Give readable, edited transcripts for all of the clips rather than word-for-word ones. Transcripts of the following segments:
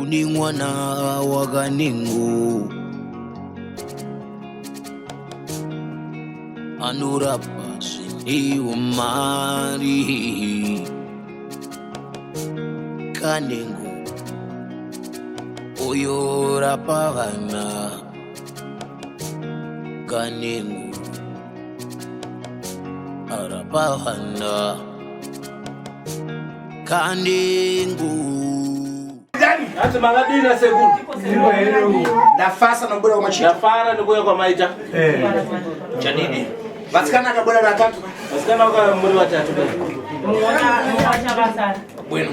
Kune mwana wakanengo anorapa zvine umari Kanengo uyo rapa vana Kanengo arapa vana Kanengo. Hanzi makadini asekuru? Ndafasa nokubuda kwamachita. Ndafara nekuuya kwamaita. Chadidi. Vasikana akabuda vatatu. Vasikana vaka muri vatatu. Bwino.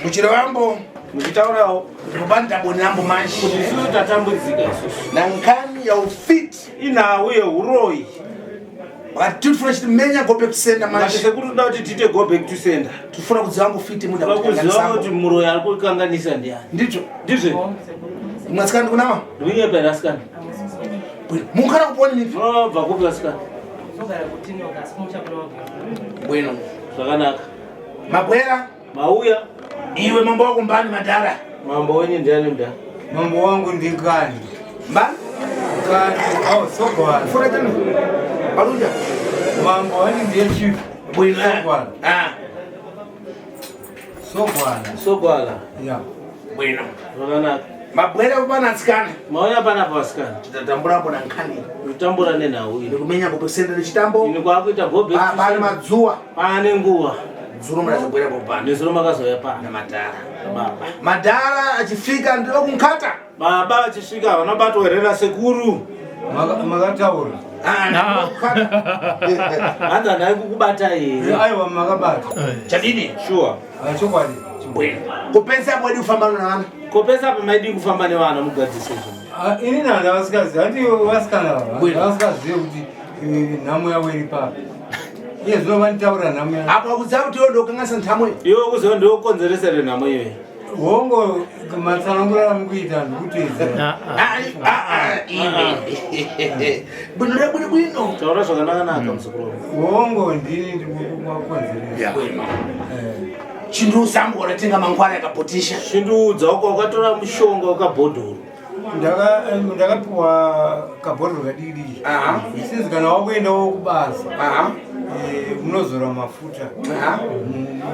Muchiro wambo Muchitaurawo ndikubanda boni lambo manje. kuti isusu tatambudzika isusu. Na nkani ya ufiti. Inhau yehuroyi. Vakati tifuna chitimenya go back to sender Mati manje. sekuru toda kuti tiite go back to sender. Tifuna kudziva wangu fiti muda Toda kuziva kukanganisambo. kuti muroyi ari kukanganisa ndiani. Ndicho. Ndizvo. Mwasikana ndikunawa? Ndinyepa here asikana? Bwino. Munkana kuponi mipi? Munobva kupi asikana? Bwino. Zvakanaka. Mabwera. Mauya. Iwe mambo wako mbani madhara? Mambo wenyu ndiani mdhara? Mambo wangu ndikani. Mbani? Kani, oh, Sogwala. Funa tena. Baluja. Mambo wangu ndiye chief. Bwino. Sogwala. Ah. Sogwala. Sogwala. Yeah. Bwino. Zvakanaka. Mabwera kupana atsikana. Mauya panapa vasikana. Tatambura na nkhani. Kutambura nenhau iyi. Ndikumenya kukusenda chitambo. Ini kwakuita go back to Pane sender. madzuwa. Pane nguva. Dzuro mrazabwera popano. Nezuro makazouya pano. Na madhara. Baba. Madhara achifika ndiro kunkhata. Baba vachisvika havana batwa here nasekuru. Makataura. Ah, ndiro kunkhata. Hanzi handai kukubata here. Aiwa makabata. Chadini? Sure. Ah, Chokwadi. Bwino. Kupesa kwedu kufamba na vana. Kopesa apa maidii kufamba nevana mugadzise zvinhu. Ah, Ini nanda vasikazi, handi vasikana ava. Bwino. Vasikazive kuti nhamo yavo iri papi. Iye zvino vanitaura nhamo yavo. Apo akuziva kuti iwe ndokanganisa ntamo iyi. Iwe kuziva ndiokonzeresa here nhamo iyoyi. Hongo matsanangura amukuita ndikuteedzera. Ah, ah, ah, iwe. Bwino rabwino bwino. Taura zvakanaka-naka muzukuru wangu. Hongo ndini ndikukonzeresa. Bwino. Eh. Chinduza angu wanatenga mangwana yakapotisha. Chindiudza uko wakatora mushonga wakabhodhoro. Ndakapiwa kabhodhoro kadiki Aha. sinzi kana wakuendawo kubasa Aha. munozora mafuta Aha.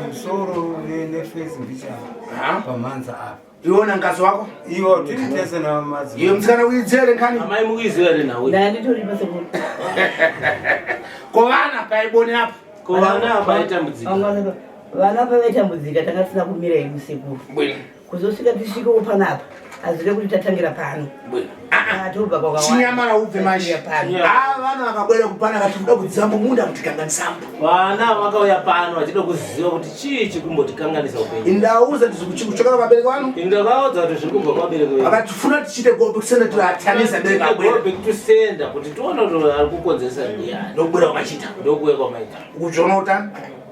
musoro nefesi mbichana Aha. pamhanza apa Iwe na mkazi wako? iwo tiri tese Iwe namadzimai mtsikana uidzere nkhani. Amai mukuiziva here nhau iyi? Ndanditoripo sekuru. Ko vana paibone apo. Ko vana apa aitambudzika. Vana pavaitambudzika tanga tisina kumira hedu sekuru. Bwino. Kuzosvika tisvikewo panapa hazvide kuti tatangira pano. Bwino. Tobva kwakawanda. Chinyamara ubve manje. Tatangira pano. Ah, vana vakabwera kupana kati kuda kudzambo munda kuti kanganisambo. Vana vakauya pano vachida kuziva kuti chii chikumbotikanganisa upenyu. Indauza tizikuchokera vabereki vano. Indakaudza kuti zviri kubva kuvabereki vedu. Vakati funa tichite go back sender tirathanisa bereki Go abwera. back to sender kuti tione kuti ari kukonzeresa ndiani. Ndokubwera kwamachita. Ndokuuya kwamaita. Ukuchiona utani?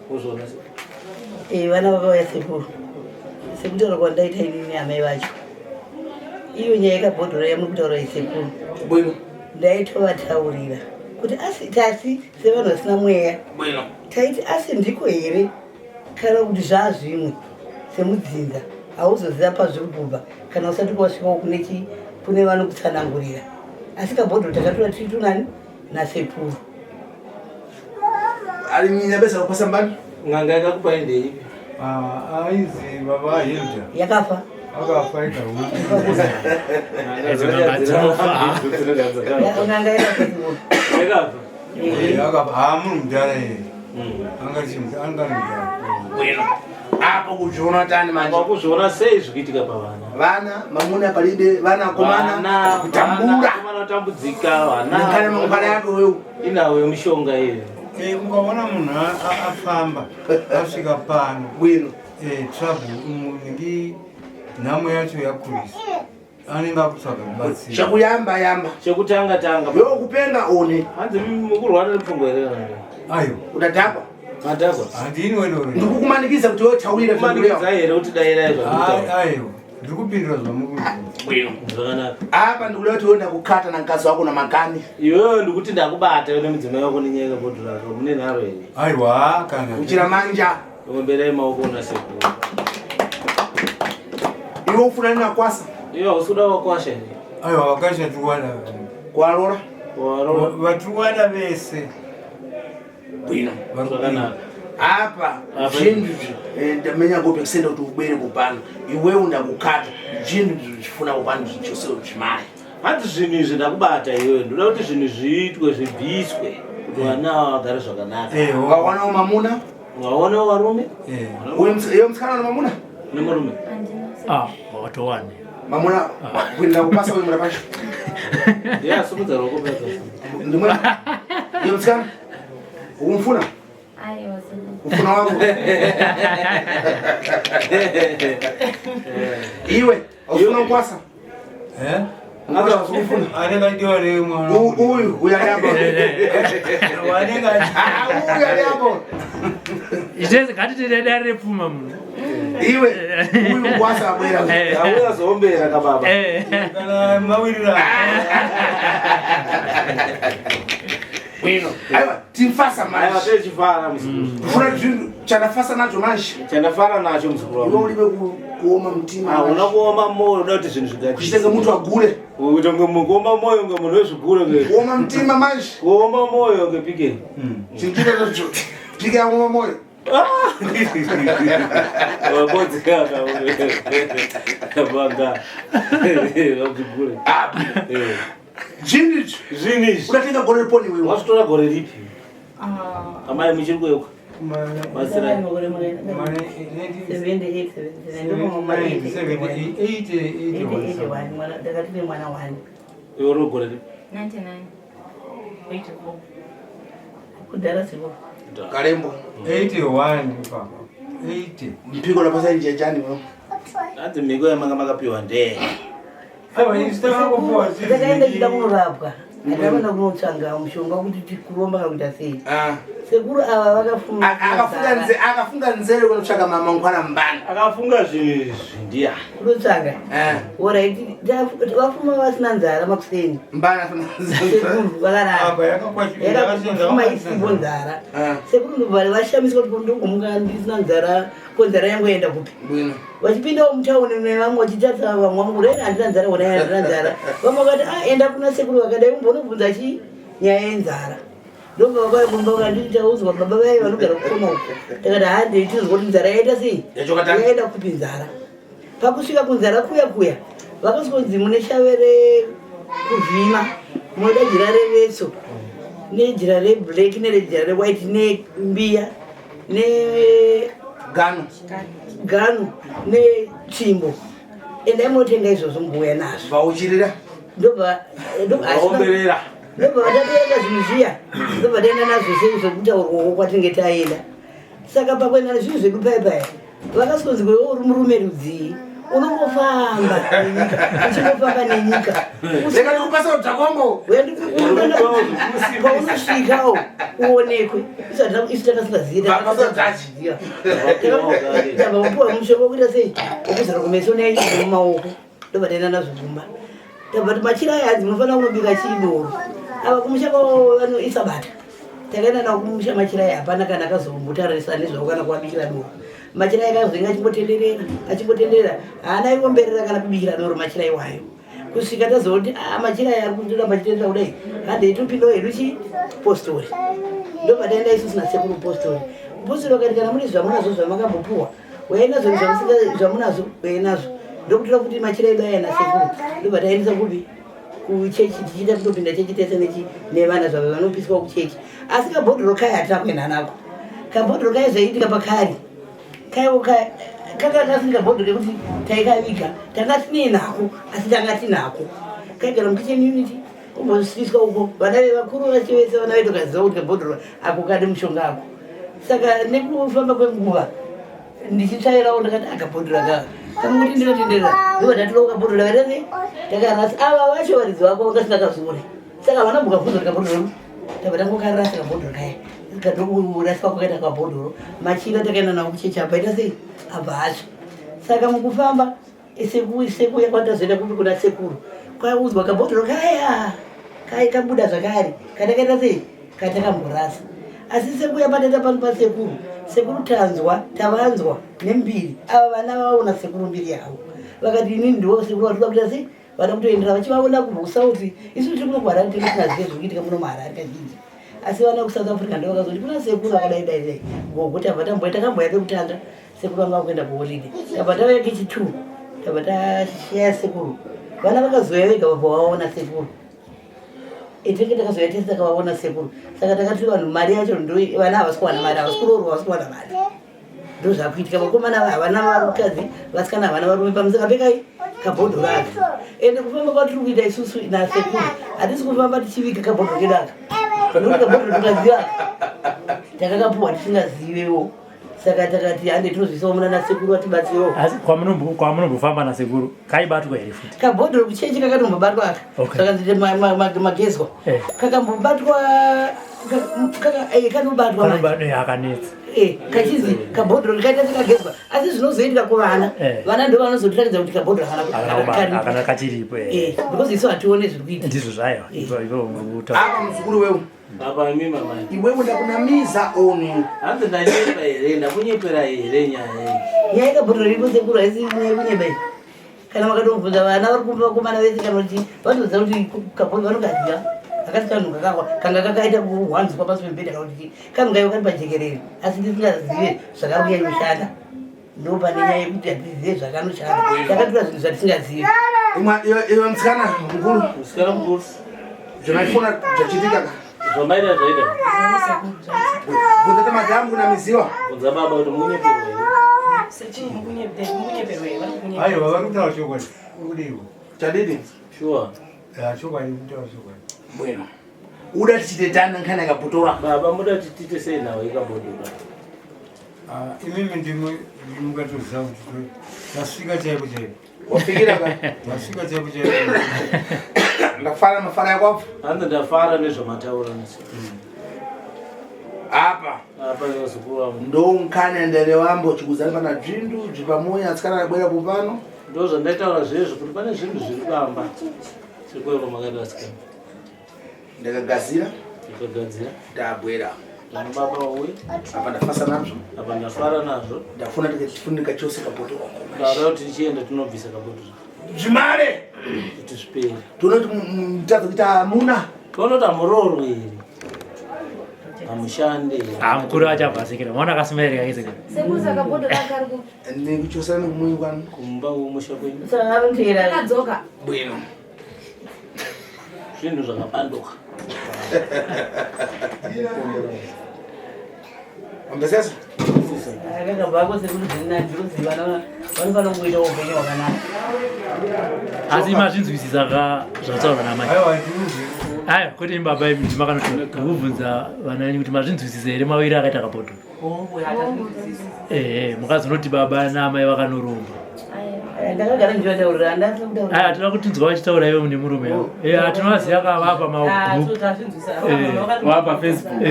Kuzviona se. Vana vakauya sekuru. Sekutaura kwandaita inini amai vacho. Iyo nyaya yekabhodhoro yamuri kutaura iyi sekuru. Bwino. Ndaitovataurira kuti asi tasi sevanhu vasina mweya. Bwino. Taiti asi ndiko here kana kuti zvaazvimwe semudzinza hauzoziva pazviri kubva kana usati wasvikawo kune chi kune vanokutsanangurira asi kabhodhoro takatora tiri tunani nasekuru. Ali nyina besa kupasa mbani? N'anga yakakupai ndeipi? Ainzi baba Hilda Yakafa. akafa ikahu. N'anga yakafa sekuru. Yakafa. Akafa haa muri mudhara iye angari mudhara. Bwino. Apo kuchiona utani manje. Wakuzviona sei zvikuitika pavana? Vana mamuna palibe vana akomana kutambura. Vana kutambudzika vana. Nkhani mangwana yako wewe. Inawo yemishonga iyo. Ukaona munhu afamba asvika pano Bwino. Trouble ningi nhamo yacho yakurisa anenge akutsvaga kubatsira. Chakuyamba yamba. Chekutanga tanga. Wewe kupenga one. Hanzi mukurwara nepfungwa here kana? Aiwa. Unadhakwa. Madhakwa. Handini wedoro. Ndikukumanikidza kuti wewe taurira Kumanikidza here kuti dairai zvakutaura? Aiwa. Ndiri kupindura zvamuri. Bwino. Zvakanaka. Apa ndikuda kuti uenda kukata na mkazi wako na makani. Iwewe ndikuti ndakubata iwe nemudzimai wako nenyaya yekabhodhoro rako mune nharo here? Aiwa kana. Kuchira manja. Omberai maoko una sekuru. Iwe ufuna ninakwasa. Iwe hausi kuda wakwasha here? Aiwa, vakasha tikuwana. Kwalora. Warora. Vatikuwana vese. Bwino. Zvakanaka. Apa Apa. zvinhu ndamenya ngope kusenda kuti ubwere kupano. Iwe undakukata. Zvinhu zvichifuna kupano zvichose zvimari. Hanzi zvinhu izvi ndakubata iwewe, ndoda kuti zvinhu zviitwe, zvibviswe kuti vana ava vagare zvakanaka. Waonawo mamuna? Waonawo varume? Uyu iwe musikana una mamuna? Nemurume. Ah, watowani. Mamuna kuenda kupasa uyu murapashi. Ndiye asumudza ruoko peza. Ndimwe. Iwe musikana. Ukumfuna? Aiwa. Ufuna wako. Iwe, ufuna kukwasa? Eh? Ngaka usufuna. Anenge achidiwa nemwana. Uyu, uyu ali apo. Anenge Ah, uyu ali apo. Itese ngatitire dare repfuma munhu. Iwe, uyu kukwasa abwera. Auya zoombera kababa. Kana mawirirano. Bwino. Aiwa, timfasa Aiwa, manje. techifara muzukuru. Kufuna zvinhu chandafasa nacho manje. Chandafara nacho muzukuru Iwe wangu. ulibe kuoma mtima. Hauna kuoma moyo, uda kuti zvinhu Kuchitenge zvigadzirwe. mutu agure. Kuita kunge kuoma moyo kunge munhu wezvigure nge. Kuoma mtima manje. Kuoma moyo nge pike. Chinchita chacho. Pike yakuoma moyo. Wabodzikana banga. Vazvigure. Ah, zvinhu izvi. Zvinhu izvi. Udatenga gore riponi iwewe. Wazvitora gore ripi? Amai muchiri kuyeuka. Batsirai. Ndakati nemwana wani. Iwe uri gore ripi? 99. Kudhara siko. Kalembo. 81 papa. 80. Mpiko lapasa njejani wewe. Hanzi mhiko yamanga makapiwa ndee. Aiwa, isu takangopuwa Takaenda chida kunorapwa. Hatavana kunotsvaga mushonga kuti tikuromba kana kuita sei. Ah. Sekuru ava vakafunga. Akafunga nze akafunga nzere kunotsvaka mama ngwana mbana. Akafunga zvinhu izvi ndiani? Kunotsvaga. Eh. Alright, vafuma vasina nzara makuseni. Mbana Sekuru vakarara. Apa Yakafuma isipo nzara. Ah. Sekuru ndobva vashamiswa kuti ndogomuka ndisina nzara, ko nzara yangu yaenda kupi? Bwino. Vachipindawo mutauni nevamwe vachitarisa vamwe vangu kudai handina nzara, kudai handina nzara. Vamwe vakati ah, enda kuna sekuru vakadai umbonobvunza chii nyaya yenzara. Ndobva vakauya kumba vakanditi taudzwa baba vaye vanogara kukona uko. Takati handei tizwe kuti nzara yaita sei? Yachokatanga. Yaenda kupi nzara? Pakusvika kunzara kuya kuya vakasvikonzi mune shave rekuvhima, munoda jira revetso nejira reblack nerejira rewhite nembiya Gano. negano netsvimbo. Endai munotenga izvozvo mbuya nazvo. Vauchirira. Ndobva Vaomberera. ndobva vatatenga zvinhu zviya, ndobva taenda nazvo sei zvekutaurwawo kwatinge taenda. Saka pakuenda nezvinhu zvedu paya paya vakasonzi kwewe uri murume rudzii unongofamba nenyika, uchingofamba nenyika. Reka ndikupasa udzakongo. Paunosvikawo uonekwe. Isu takasingazivi. Tabva wapuwa mushonga wekuita sei wekuzara kumeso nemumaoko. Ndobva taenda nazvo kumba. Tabva ti machira aya hanzi munofanira kunobika chidoro. Ava kumusha kwavo vanoisabata. Takaenda nawo kumusha machira aya hapana kana akazombotarisa nezvavo kana kuabikira doro. Machira aya akazonge achimbotenderera achimbotenderera, haana iomberera kana kubikira doro machira iwayo. Kusvika tazoti ah, machira aya ari kundoramba achitenderera kudai, handei topindawo hedu chipostori. Ndobva taenda isusu nasekuru postori. Postori vakati kana mune zvamunazvo zvamakambopuwa uyai nazvo, zvamunazvo uyai nazvo. Ndokutora kuti machira edu aya nasekuru ndobva taendesa kupi kuchechi, tichiita kutopinda chechi tese nevana zvavo vanopiswa kuchechi. Asi kabhodhoro kaya hatina kuenda nako. Kabhodhoro kaya zvaiitika pakari kaiwo kanga kasiri kabhodhoro kekuti taikaviga, tanga tinei nako, asi tanga tinako kaigara mukitchen unit kumbosiswa uko. Vana vevakuru vacho vese vana vedu kaziva kuti kabhodhoro ako kade mushonga ako. Saka nekufamba kwenguva ndichitsvairawo ndakati akabhodhoro aka kanongoti ndinotenderera. Ndobva ndatorawo kabhodhoro kaitase takarasa. Ava vacho varidzi vako vanga singakazore, saka havana mbokabvunza kuti kabhodhoro. Tabva tangokarasa kabhodhoro kaya. Kadokuraswa kwakaita kabhodhoro, machira takaenda nawo kuchechi apa ita sei abva acho. Saka mukufamba sekuya kwatazoenda kupi kuna sekuru kwaudzwa kabhodhoro kaya kai kabuda zvakare katakaita sei katakamborasa. Asi sekuya pataita pano pasekuru Sekuru tanzwa, tavanzwa nembiri. Ava vana vaona sekuru mbiri yavo. Vakati inini ndivo sekuru vatinoda kuita sei? Vada kutoendera vachivaona kubva kuSouth. Isu tiri kuno kuHarare tiri tisingazive zviri kuitika muno muHarare kazhinji. Asi vana kuSouth Africa ndivo vakazoti kuna sekuru vakadai dai dai. Gogo tabva tamboya takamboya pekutanga sekuru vanga vakuenda kuholiday. Tabva tauya kechi 2. Tabva tasheya sekuru. Vana vakazouya vega vabva vaona sekuru. Tenge takazouya tese takavaona sekuru. Saka takati vanhu mari yacho ndo vana havasi kuwana mari, havasi kuroorwa, havasi kuwana mari. Ndozvakuitika vakomana ava havana vakadzi, vasikana havana varume pamusaka pekai kabhodhoro aka. Ende kufamba kwatiri kuita isusu nasekuru hatisi kufamba tichiviga kabhodhoro kedu aka. Nekuti kabhodhoro tokaziva aka takakapuhwa tisingazivewo. Saka takati hande tinozviisawo muna nasekuru vatibatsirewo. Asi kwamunombofamba nasekuru kaibatwa here futi? Kabhodhoro kuchechi kakatombobatwa aka. Okay. Saka magezwa. Eh. Kakambobatwa kanobatwa manje. Kanobatwa akanetsa. Kachinzi kabhodhoro kaita sekagezwa asi zvinozoitika kuvana. Vana ndo vanozotiratidza kuti kabhodhoro hakana kachiripo. Because isu hatione zviri kuitika. Ndizvo zvayo. Ivo muri kutaura. Apa muzukuru wewe. Baba imi mama. Iwewe ndakunamiza oni. Hanzi ndanyepa here, ndakunyepera here nyaya iyi? Nyaya yekabhodhoro iripo sekuru haisi nyaya yekunyeba iyi. Kana makatobvunza vana vari kumba vakomana vese kana kuti vanoziva kuti kabhodhoro vanokaziva. Akati kanhu kakakwa kanga kakaita kuhwanzwa pasi pemubhedha kana kuti kanhu kaiva kari pajekerere asi tisingazive zvakari kunyanyoshanda. Ndo pane nyaya yekuti hatizive zvakanoshanda. Takatora zvinhu zvatisingazivi. Iwe musikana mukuru. Musikana mukuru. Zvamaifona zvachiitika ka? Zvamaita zvaita. Bvunza tamadhamu kunamiziwa. Bvunza baba kuti munyeperwa here? Aiwa vari kutaura chokwadi. Uri Chadidi? Sure. Ya chokwadi kutaura chokwadi. Bueno. Uda tichitetana nkhani yakabhotora. Baba muda kuti tiite sei nawo ikabhodora? Imimi ndimwe mukatoziva kuti tasvika chaipo chaipo. Wafikira ka? Tasvika chaipo chaipo. Ndafara mafara yako. Hanzi ndafara nezvamataura nasi. Apa. Apa vazukuru vangu. Ndo nkhani ndere wambo chikuzani pana dzvindu dzvipamoyo atsikana abwera popano. Ndo zvandaitaura zvezvo kuti pane zvinhu zviri pamba. Sekuya kwamakaita vasikana. Ndakagadzira. Ndakagadzira. Ndabwera. Vana baba wauya. Apa ndafasa nazvo. Apa ndafara nazvo. Ndafuna tikachifunika chose kabhoto. Ndada kuti tichienda tinobvisa kabhoto. Zvimare. Kuti zvipere. Tonoti mutadza kuita hamuna. Tonoti hamuroorwi here? Hamushande here? Ah, mukuru achabva asekera. Mwana akasimereka kesekera. Sekuru saka bhodhoro rake ari kupi? Nekuchosana nekumuyi kwanu. Kumba kumusha kwenyu. Saka vanotera. Akadzoka. Bwino. Zvinhu zvakapanduka. Ambesesa? Akakabva sekuru dzina ndinoziva vanofanira kungoita upenyu hwakanaka. Asi mazvinzwisisa ka zvataurwa namai. Aiwa ndinozvi. Aiwa kuti imi baba imi ndimakanotora ndikubvunza vana venyu kuti mazvinzwisisa here mawiri akaita kabhodhoro. Ehe mukazonoti baba naamai vakanoromba. Ndakagara ndichivataurira handasi kutaura. Aiwa tinoda kutinzwa vachitaura ivo nemurume yavo. Tinovaziva kavapa magroup. Wapa Facebook.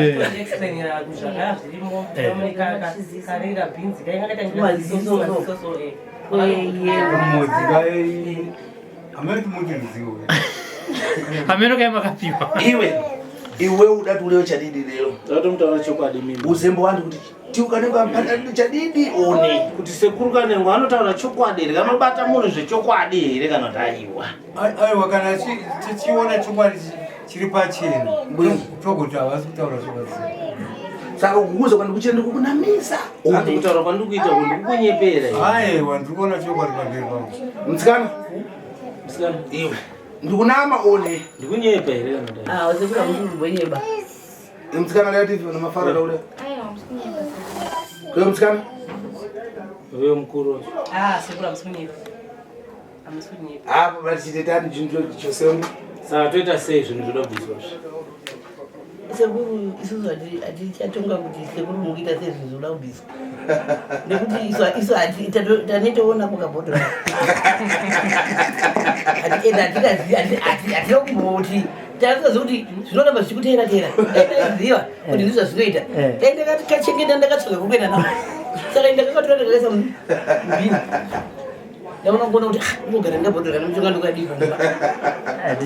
Mudzi kai amene timuti ruzivo. Ameno kai makapiwa. Iwe. Iwe udati ulewe chadidi lero. Ndatomutaura chokwadi mimi. Uzembo wangu kuti tiukanenge mpanda chadidi one. Kuti sekuru Kanengo anotaura chokwadi here? Kanobata munhu zvechokwadi here kana kuti aiwa? Aiwa kana tichiona chokwadi chiri pachena. Togoti havasi kutaura chokwadi. Saka kukuza kwandikuchira ndikukunamisa. Hanzi kutaura kwandikuita kuti ndikukunyepera here? Aiwa ndiri kuona chokwadi pamberi pangu. Musikana. Musikana. Iwe. Ndikunama one. Ndikunyepa here kana kuti aiwa? Ah, sekuru hamusi kumbonyeba. Musikana leo tivi na mafara daule. Aiwa, hamusi kunyepa. Kwa musikana? Wewe mukuru wacho. Ah, sekuru hamusi kunyepa. Hamusi kunyepa. Apa vachitetani chinhu chosengu. Saka toita sei zvinhu zvoda kubviswa izvi? Sekuru isusu hatichatonga kuti sekuru mukuita sei zvinhu zvoda kubviswa. Nekuti isu tanetoona kukabhodhoro. Ende hatina kumboti takaziva kuti zvinoramba zvichikuteera teera. Taiziva kuti ndizvo zvazvinoita. Dai ndakachengeta ndakatsvaga kwekuenda nako. Saka ndakakatora ndakaisa mubhini. Ndaona kuona kuti ungogara ndabhodhora nemushonga ndokadii pamba.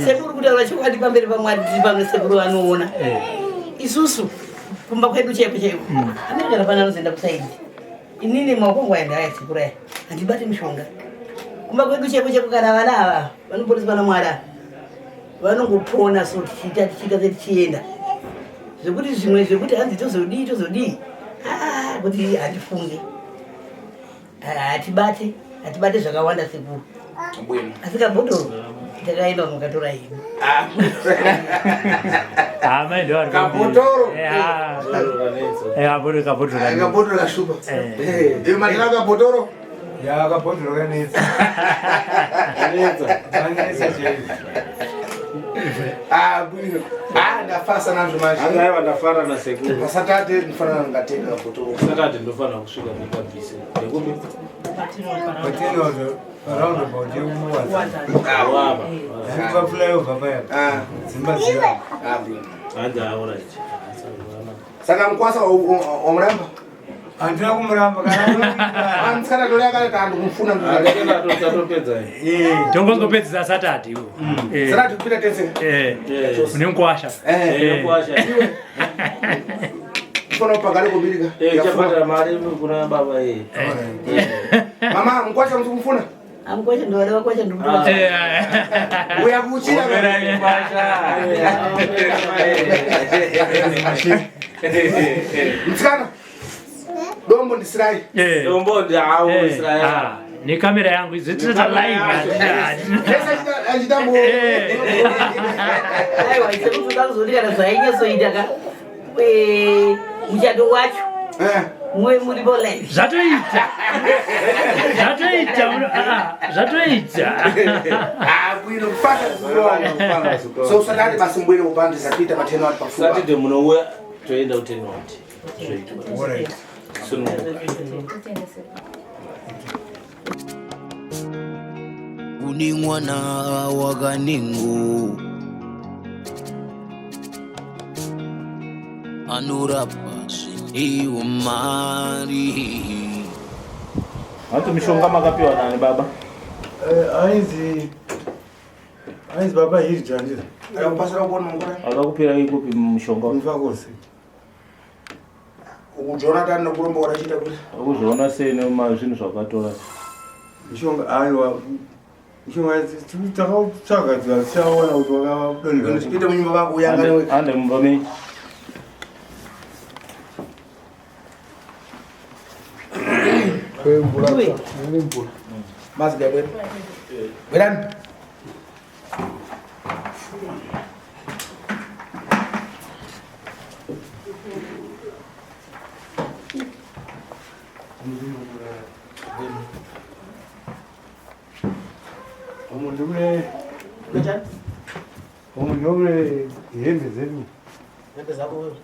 Sekuru kutaura chokwadi pamberi paMwari tiri pano sekuru vanoona. Isusu Kumba kwedu chaiko chaiko. Amene kana pana anozoenda kusaidi. Inini maoko angu aya ndaayasekuru aya. Handibati mishonga. Kumba kwedu chaiko chaiko kana vana ava vanoponeswa naMwari ava. Vanongopona so tichiita tichiita tichienda. Zvekuti zvimwe zvekuti hanzi tozodii tozodii. Ah, kuti handifungi. Hatibate, hatibate zvakawanda sekuru. Asi kabhodhoro takaenda mukatora hedu. Ah, mai ndo vari Kabhotoro. Eh, kabhotoro kabhotoro. Kabhotoro kashupa. Eh, matira kabhotoro. Ya kabhotoro kanetsa. Kanetsa chaizvo. Ah, bwino. Ah, ndafasa nazvo manje. Hanzi aiwa ndafara nasekuru. Pasatade ndinofanira ngatenga kabhotoro. Saturday ndofanira kusvika ndikabvise. Ndekupi? Patinozo roundabout yekuWadzana. Awapa. Dzimba flyover paya. Ah, Dzimba dziya. ah, bwino. Hanzi alright. Saka mukwasa wamuramba? Handina kumuramba kana Ah, musikana tole akati andikumfuna ndikuda. Tatopedza. Eh. Tongozopedzisa Saturday iwo. Eh. Saka tikupinda tese. Eh. Une mukwasha. Eh, Eh. Kwasha. kufana kupagale kubirika. Eh, chabhadhara mari kuna baba eh. Mama, mukwasha msikumfuna? Amukwasha ndovada vakwasha ndikutoa. Eh. Uya kuchira. Mtsikana. Dombo ndisirai. Eh. Dombo ndawo Eh. Israel. Ah, nekamera yangu izvi tinoita live. Yese achitambo. Eh. Aiwa sekuru toda kuzoti kana zvainyatsoita ka. Eh, muchato wacho Eh. muve muripo live. Zvatoita. Zvatoita. Ah, zvatoita. Ah, bwino kufasa kuwana. So usakati basi mbwino kupande zapita patena watu pafupa. Saturday munouya toenda kutenoti. Alright. Sununguka. Kune mwana wakanengo anorapa zvine umari. Hanzi mishonga makapiwa nani baba? Ainzi ainzi baba Hirja ndizvo. Akupasira kuona mangwana. Akakupira ikupi mushonga? Mufakose. Ukujona tani nokuromba warachiita kuti. Akuzviona sei nemazvinhu zvakatora? Mishonga aiwa mishonga takatsvaga tichaona kuti wakadonhera. Tipinde munyumba vako uyangane. Ande mumba menyu. Maziga bwera. Bwerani. Umu ndimune umu ndomune hembe dzedu. Hembe zako wewe.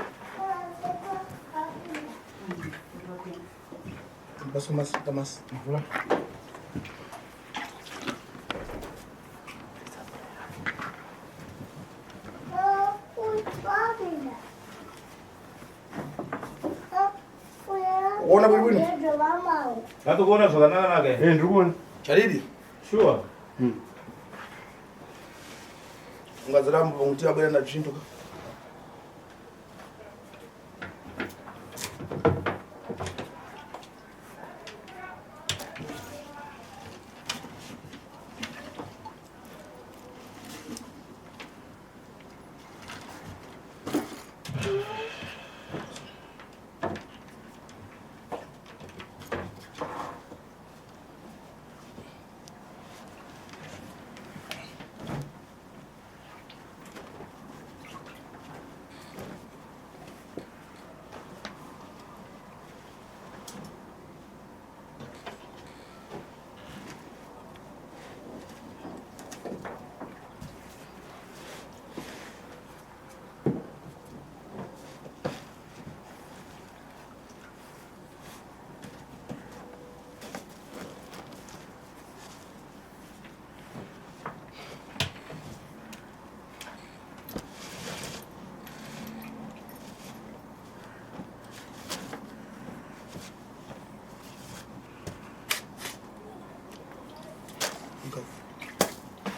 Baso mas tamas mvula. Uona bwino bwino? Ndatokuona zvakanaka naka. Eh, ndiri kuona. Charidi. Sure. Ungaziramba kuti abwera na zvintu.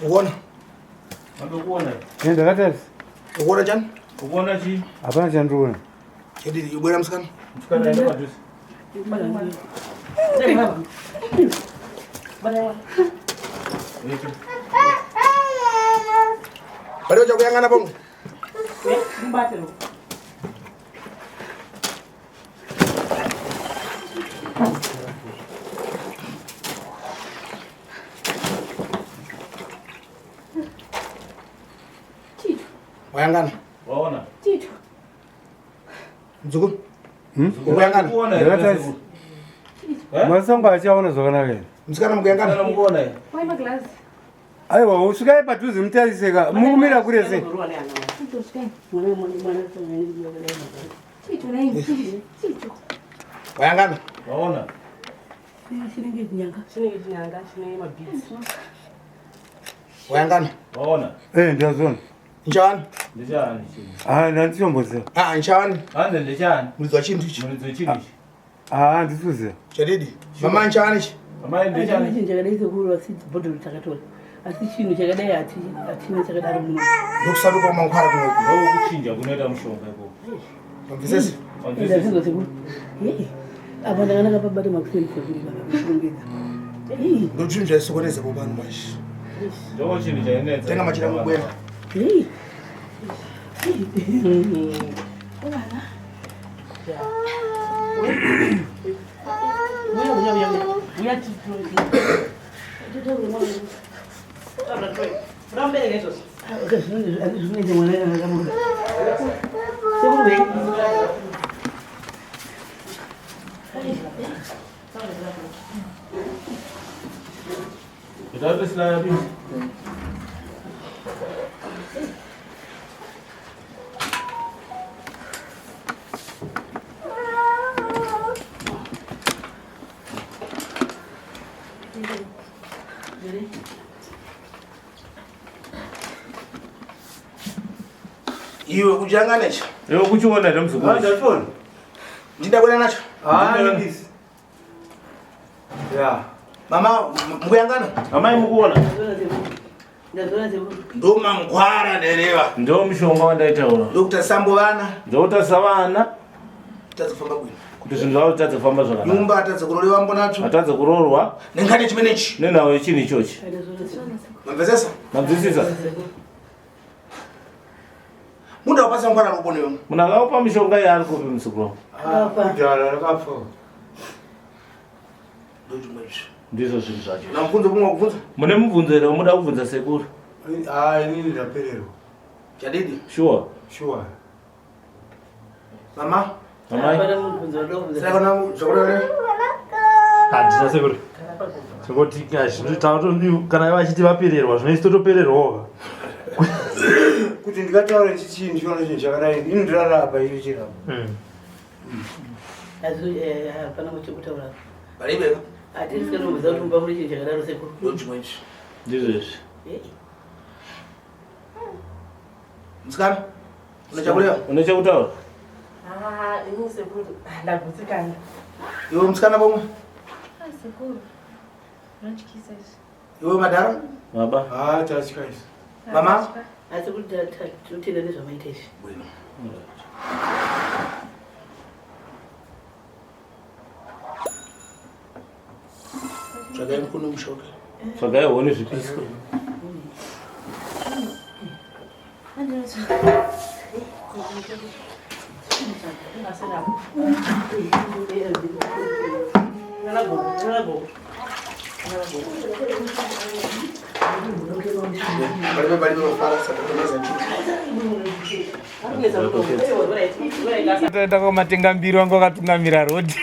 Ukuona? Ndatokuona. Eh, ndakatarisa. Ukuona chani? Ukuona chii? Hapana chandiriona. Chedidi ibwera musikana. Musikana enda padhuze. Paripo chakuyangana pomwe. Wayangana. Waona? Mzukuru. Ukuyangana. Kuona here Ndakatazi. sekuru? Eh? Masango achaona zvakanaka here. Musikana mukuyangana. Musikana mukuona here? Wai maglazi. Aiwa, usvikai padhuze mutariseka. Mukumira kure sei? Chito nei. Chito. Wayangana. Waona? Chinenge chinyanga. Chinenge chinyanga chine mabhidzi. Wayangana. Waona? Eh, ndazvona. Nchawani. Ndechani chinhu? Ah, ndandichomboziva. Ah, nchawani. Hanzi ndechani? Muridzi wachinhu ichi. Muridzi wechinhu ichi. Ah, handisi kuziva. Chadidi. Mama nchawani ichi. Amai ndechani? Chinhu chakadai sekuru asi bhodhoro takatora. Asi chinhu chakadai hatina chakadaro muno. Ndokusanduka kwamangwara kunoku. Ndokuchinja kunoita mushonga ikoko. Pamvisese. Wanzwisisa? Ndazvinzwa sekuru. Hey, apa ndanga ndakapabata makuseni sekuru baba kurongedza. Hey, Ndochinhu chaisokoneza popano manje. Ndoko chinhu chainetsa. Tenga machira mubwera. hey. Uya uya uya uya. Uya titore. Urambereka izvozvo. Zvinoita mwana akamuda. Sekuru wei. Ita kuti silaya bizi. Iwe kujangana ichi. Iwe kuchiona here muzukuru? Ah, ndazviona. Ndindakwenda nacho. Ah, ndisi. Ya. Mama mukuyangana. Amai mukuona? Ndazviona sekuru. Ndomangwara ndereva. Ndo mushonga wandaitaura. Ndokuti sambo vana Ndokutarisa vana tadza kufamba bwino. kuti zvinhu zvavo zvitadze kufamba zvakanaka. Nyumba atadza kurolewa mbonacho. Atadze kuroorwa Nengane chimenechi. nenhau yechinhu ichochi. Mamvesesa. Manzwisisa? Munda wapasa ngwara rubone wewe. Munhu akaupa mishonga iyi ari kupi muzukuru wangu? Ah, kudhara rakafa. Ndochimwe ichi. Ndizvo zvinhu zvacho. Na mubvunzo kumwe wakubvunza. Mune mubvunzo here wamuda kubvunza sekuru? Ah, inini ndapererwa. Chadidi. Sure. Sure. Mama. Amai. Hapana mubvunzo wada kubvunza. Saka na zvakureva. Handina sekuru. Tongoti kana vachiti vapererwa zvinoisi totopererwawo. Kuti ndikataura chichii ndichiona chinhu chakadai, ini ndirarapa icho chirapa. Asi hapana chekutaura. Paribe. Hatisi kana kubvunza kuti mumba mune chinhu chakadaro sekuru. Ndochimwe ichi. Ndizvo izvi. Hey. Musikana. Une chakureva. Une chekutaura? Ah, ini sekuru ndagutsikana. Iwe musikana pomwe. Ah, sekuru. Zvinotyisa izvi. Iwe madhara. Baba. Ah, tatya isu. Mama. Asi kuti tinotenda nezvamaita izvi. Bwino. Tsvagai mukuno mushoka. Tsvagai huni zvipiswe. Paribe paribe mafara satakomeza nchi. Toenda komatenga mbiri wangu wakatungamira rodhi.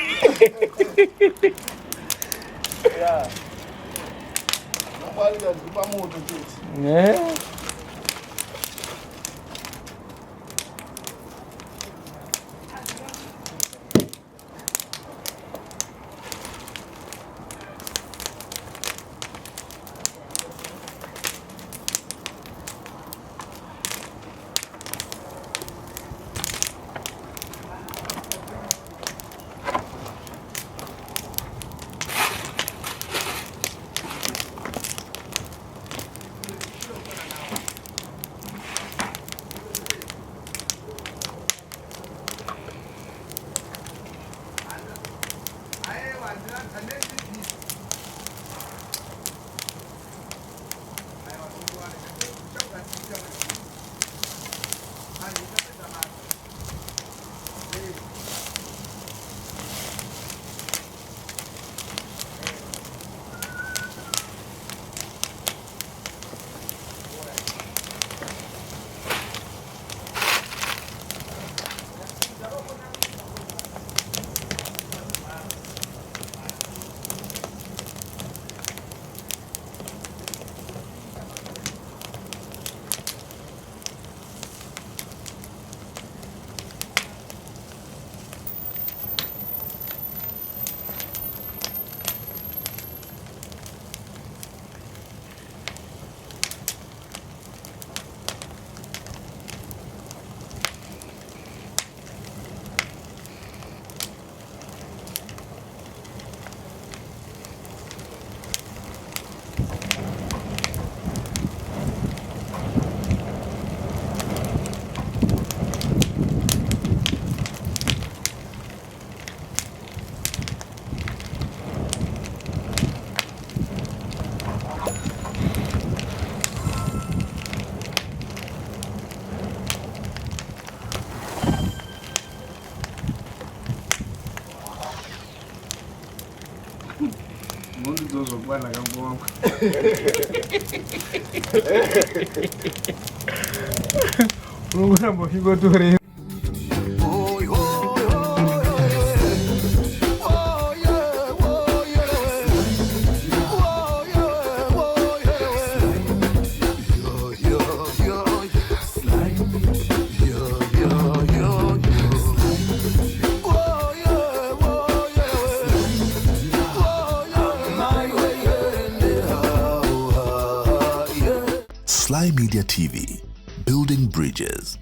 Eh? Munondidzozvokwana kambo wangu. Unongoramba uchingotorera. Sly Media TV, building bridges.